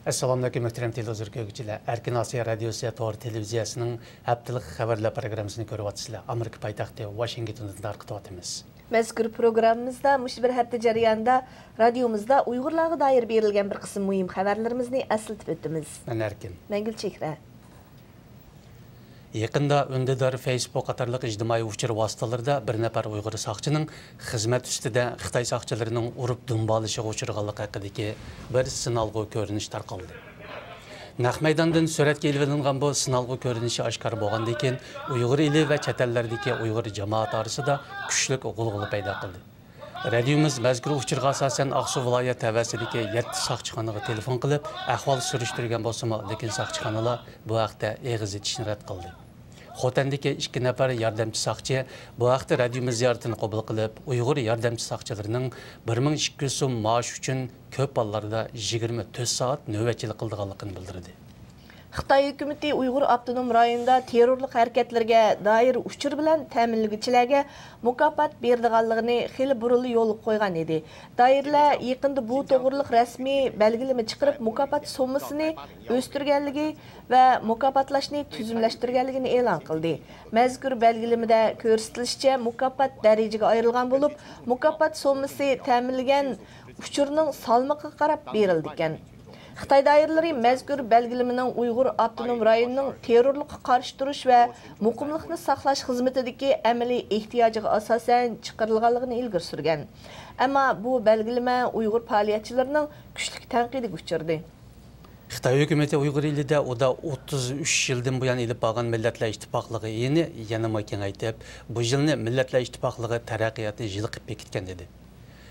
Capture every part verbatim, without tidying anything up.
ئەسسالامۇئەلەيكۇم، مۆھتەرەم تېلېۋىزور كۆرگۈچىلەر. ئەركىن ئاسىيا رادىيوسى تور تېلېۋىزىيەسىنىڭ ھەپتىلىك خەۋەرلەر پروگراممىسىنى كۆرۈۋاتىسىلەر. ئامېرىكا پايتەختى ۋاشىنگتوندىن تارقىتىۋاتىمىز. مەزكۇر پروگراممىمىزدا مۇشۇ بىر ھەپتە جەريانىدا رادىيومىزدا ئۇيغۇرلارغا دائىر بېرىلگەن بىر قىسىم مۇھىم خەۋەرلىرىمىزنى ئەسلىتىپ ئۆتىمىز. مەن ئەركىن. مەن گۈلچېھرە. يېقىندا ئۈندىدار، فېيسبۇك قاتارلىق ئىجتىمائىي ئۇچۇر ۋاسىتىلىرىدا بىر نەپەر ئۇيغۇر ساقچىنىڭ خىزمەت ئۈستىدە خىتاي ساقچىلىرىنىڭ ئۇرۇپ دۇمبالىشىغا ئۇچرىغانلىقى ھەققىدىكى بىر سىنالغۇ كۆرۈنۈش تارقالدى. نەق مەيداندىن سۈرەتكە ئېلىۋېلىنغان بۇ سىنالغۇ كۆرۈنۈشى ئاشكارا بولغاندىن كېيىن، ئۇيغۇر ئېلى ۋە چەت ئەللەردىكى ئۇيغۇر جامائەت ئارىسىدا كۈچلۈك غۇلغۇلا پەيدا قىلدى. رادىيومىز مەزكۇر ئۇچۇرغا ئاساسەن ئاقسۇ ۋىلايەت تەۋەسىدىكى يەتتە ساقچىخانىغا تېلېفون قىلىپ ئەھۋال سۈرۈشتۈرگەن بولسىمۇ، لېكىن ساقچىخانىلار بۇ ھەقتە ئېغىز ئېچىشنى رەت قىلدى. خوتەندىكى ئىككى نەپەر ياردەمچى ساقچى بۇ ھەقتە رادىيومىز زىيارىتىنى قوبۇل قىلىپ، ئۇيغۇر ياردەمچى ساقچىلىرىنىڭ بىر مىڭ ئىككى يۈز سوم مائاش ئۈچۈن كۆپ ھاللاردا يىگىرمە تۆت سائەت نۆۋەتچىلىك قىلىدىغانلىقىنى بىلدۈردى. خىتاي ھۆكۈمىتى ئۇيغۇر ئاپتونوم رايونىدا تېررورلۇق ھەرىكەتلىرىگە دائىر ئۇچۇر بىلەن تەمىنلىگۈچىلەرگە مۇكاپات بېرىدىغانلىقىنى خېلى بۇرۇنلا يولغا قويغان ئىدى. دائىرىلەر يېقىندا بۇ توغرىلىق رەسمىي بەلگىلىمە چىقىرىپ، مۇكاپات سوممىسىنى ئۆستۈرگەنلىكى ۋە مۇكاپاتلاشنى تۈزۈملەشتۈرگەنلىكىنى ئېلان قىلدى. مەزكۇر بەلگىلىمىدە كۆرسىتىلىشىچە، مۇكاپات دەرىجىگە ئايرىلغان بولۇپ، مۇكاپات سوممىسى تەمىنلىگەن ئۇچۇرنىڭ سالمىقىغا قاراپ بېرىلىدىكەن. خىتاي دائىرىلىرى مەزكۇر بەلگىلىمىنىڭ ئۇيغۇر ئاپتونوم رايونىنىڭ تېررورلۇققا قارشى تۇرۇش ۋە مۇقىملىقنى ساقلاش خىزمىتىدىكى ئەمەلىي ئېھتىياجىغا ئاساسەن چىقىرىلغانلىقىنى ئىلگىرى سۈرگەن. ئەمما بۇ بەلگىلىمە ئۇيغۇر پائالىيەتچىلىرىنىڭ كۈچلۈك تەنقىدىگە ئۇچرىدى. خىتاي ھۆكۈمىتى ئۇيغۇر ئېلىدە ئۇدا ئوتتۇز ئۈچ يىلدىن بۇيان ئېلىپ بارغان مىللەتلەر ئىتتىپاقلىقى يىلىنى يەنىمۇ كېڭەيتىپ، بۇ يىلنى مىللەتلەر ئىتتىپاقلىقى تەرەققىياتى يىلى قىلىپ بېكىتكەن ئىدى.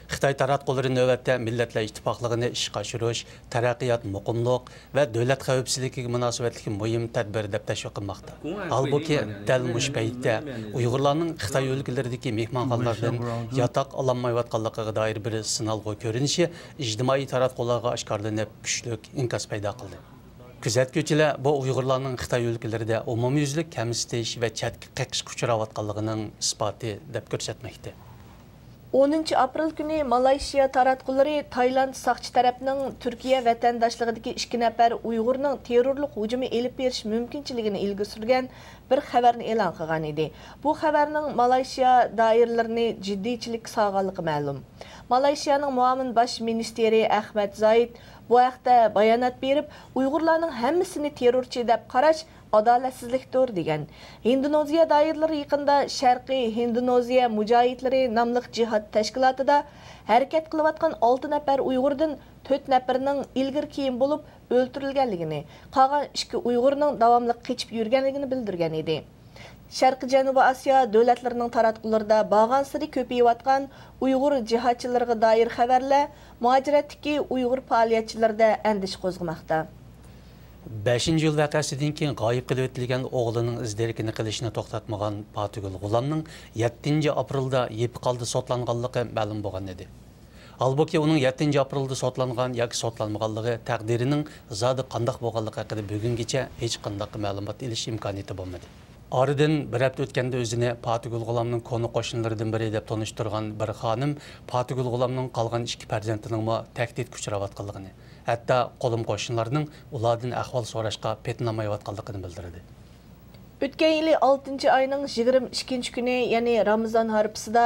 خىتاي تاراتقۇلىرى نۆۋەتتە مىللەتلەر ئىتتىپاقلىقىنى ئىشقا ئاشۇرۇش، تەرەققىيات، مۇقىملىق ۋە دۆلەت خەۋپسىزلىكىگە مۇناسىۋەتلىك مۇھىم تەدبىر دەپ تەشۋىق قىلماقتا. ھالبۇكى، دەل مۇشۇ پەيتتە ئۇيغۇرلارنىڭ خىتاي ئۆلكىلىرىدىكى مېھمانخانىلاردىن ياتاق ئالالمايۋاتقانلىقىغا دائىر بىر سىنالغۇ كۆرۈنۈشى ئىجتىمائىي تاراتقۇلارغا ئاشكارىلىنىپ، كۈچلۈك ئىنكاس پەيدا قىلدى. كۆزەتكۈچىلەر بۇ ئۇيغۇرلارنىڭ خىتاي ئۆلكىلىرىدە ئومۇميۈزلۈك كەمسىتىش ۋە چەتكە قېقىشقا ئۇچراۋاتقانلىقىنىڭ ئىسپاتى دەپ كۆرسەتمەكتە. ئونىنچى ئاپرېل كۈنى مالايشىيا تاراتقۇلىرى تايلاند ساقچى تەرەپنىڭ تۈركىيە ۋەتەنداشلىقىدىكى ئىككى نەپەر ئۇيغۇرنىڭ تېررورلۇق ھۇجۇمى ئېلىپ بېرىش مۇمكىنچىلىكىنى ئىلگىرى سۈرگەن بىر خەۋەرنى ئېلان قىلغان ئىدى. بۇ خەۋەرنىڭ مالايشىيا دائىرىلىرىنى جىددىيچىلىككە سالغانلىقى مەلۇم. مالايشىيانىڭ مۇئاۋىن باش مىنىستىرى ئەخمەت زايىد بۇ ھەقتە بايانات بېرىپ، ئۇيغۇرلارنىڭ ھەممىسىنى تېررورچى دەپ قاراش ئادالەتسىزلىكتۇر، دېگەن. ھىندونېزىيە دائىرىلىرى يېقىندا شەرقىي ھىندونېزىيە مۇجاھىدلىرى ناملىق جىھاد تەشكىلاتىدا ھەرىكەت قىلىۋاتقان ئالتە نەپەر ئۇيغۇردىن تۆت نەپىرىنىڭ ئىلگىرى كېيىن بولۇپ ئۆلتۈرۈلگەنلىكىنى، قالغان ئىككى ئۇيغۇرنىڭ داۋاملىق قېچىپ يۈرگەنلىكىنى بىلدۈرگەن ئىدى. شەرقىي جەنۇبىي ئاسىيا دۆلەتلىرىنىڭ تاراتقۇلىرىدا بارغانسېرى كۆپىيىۋاتقان ئۇيغۇر جىھادچىلىرىغا دائىر خەۋەرلەر مۇھاجىرەتتىكى ئۇيغۇر پائالىيەتچىلىرىدە ئەندىشە قوزغىماقتا. بەشىنچى ئىيۇل ۋەقەسىدىن كېيىن غايىب قىلىۋېتىلگەن ئوغلىنىڭ ئىز دېرىكىنى قىلىشنى توختاتمىغان پاتىگۈل غۇلامنىڭ يەتتىنچى ئاپرېلدا يېپىق ھالدا سوتلانغانلىقى مەلۇم بولغان ئىدى. ھالبۇكى، ئۇنىڭ يەتتىنچى ئاپرېلدا سوتلانغان ياكى سوتلانمىغانلىقى تەقدىرىنىڭ زادى قانداق بولغانلىقى ھەققىدە بۈگۈنگىچە ھېچقانداق مەلۇمات ئېلىش ئىمكانىيىتى بولمىدى. ئارىدىن بىر ھەپتە ئۆتكەندە ئۆزىنى پاتىگۈل غۇلامنىڭ كونا قوشنىلىرىدىن بىرى دەپ تونۇشتۇرغان بىر خانىم پاتىگۈل غۇلامنىڭ قالغان ئىككى پەرزەنتىنىڭمۇ تەھدىتكە ئۇچراۋاتقانلىقىنى، ھەتتا قولۇم قوشنىلارنىڭ ئۇلاردىن ئەھۋال سوراشقا پېتىنالمايۋاتقانلىقىنى بىلدۈردى. ئۆتكەن يىلى ئالتىنچى ئاينىڭ يىگىرمە ئىككىنچى كۈنى، يەنى رامىزان ھارپىسىدا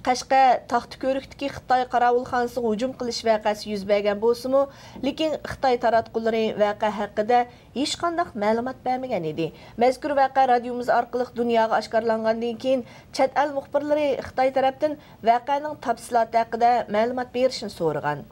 قەشقەر تاختىكۆرۈكتىكى خىتاي قاراۋۇلخانىسىغا ھۇجۇم قىلىش ۋەقەسى يۈز بەرگەن بولسىمۇ، لېكىن خىتاي تاراتقۇلىرى ۋەقە ھەققىدە ھېچقانداق مەلۇمات بەرمىگەن ئىدى. مەزكۇر ۋەقە رادىيومىز ئارقىلىق دۇنياغا ئاشكارىلانغاندىن كېيىن، چەت ئەل مۇخبىرلىرى خىتاي تەرەپتىن ۋەقەنىڭ تەپسىلاتى ھەققىدە مەلۇمات بېرىشنى سورىغان.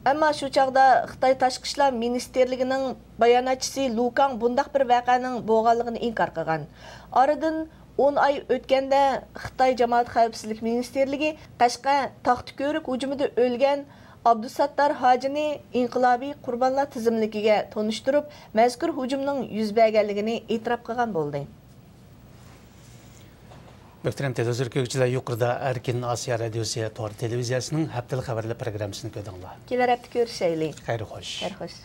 ئەمما شۇ چاغدا خىتاي تاشقى ئىشلار مىنىستىرلىكىنىڭ باياناتچىسى لۇ كاڭ بۇنداق بىر ۋەقەنىڭ بولغانلىقىنى ئىنكار قىلغان. ئارىدىن ئون ئاي ئۆتكەندە، خىتاي جامائەت خەۋپسىزلىك مىنىستىرلىكى قەشقەر تاختىكۆرۈك ھۇجۇمىدا ئۆلگەن ئابدۇساتتار ھاجىنى ئىنقىلابىي قۇربانلار تىزىملىكىگە تونۇشتۇرۇپ، مەزكۇر ھۇجۇمنىڭ يۈز بەرگەنلىكىنى ئېتىراپ قىلغان بولدى. مۆھتەرەم تېلېۋىزور كۆرگۈچىلەر، يۇقىرىدا ئەركىن ئاسىيا رادىيوسى تور تېلېۋىزىيەسىنىڭ ھەپتىلىك خەۋەرلەر پروگراممىسىنى كۆردۈڭلار. كېلەر ھەپتە كۆرۈشەيلى. خەير خوش. خەير خوش.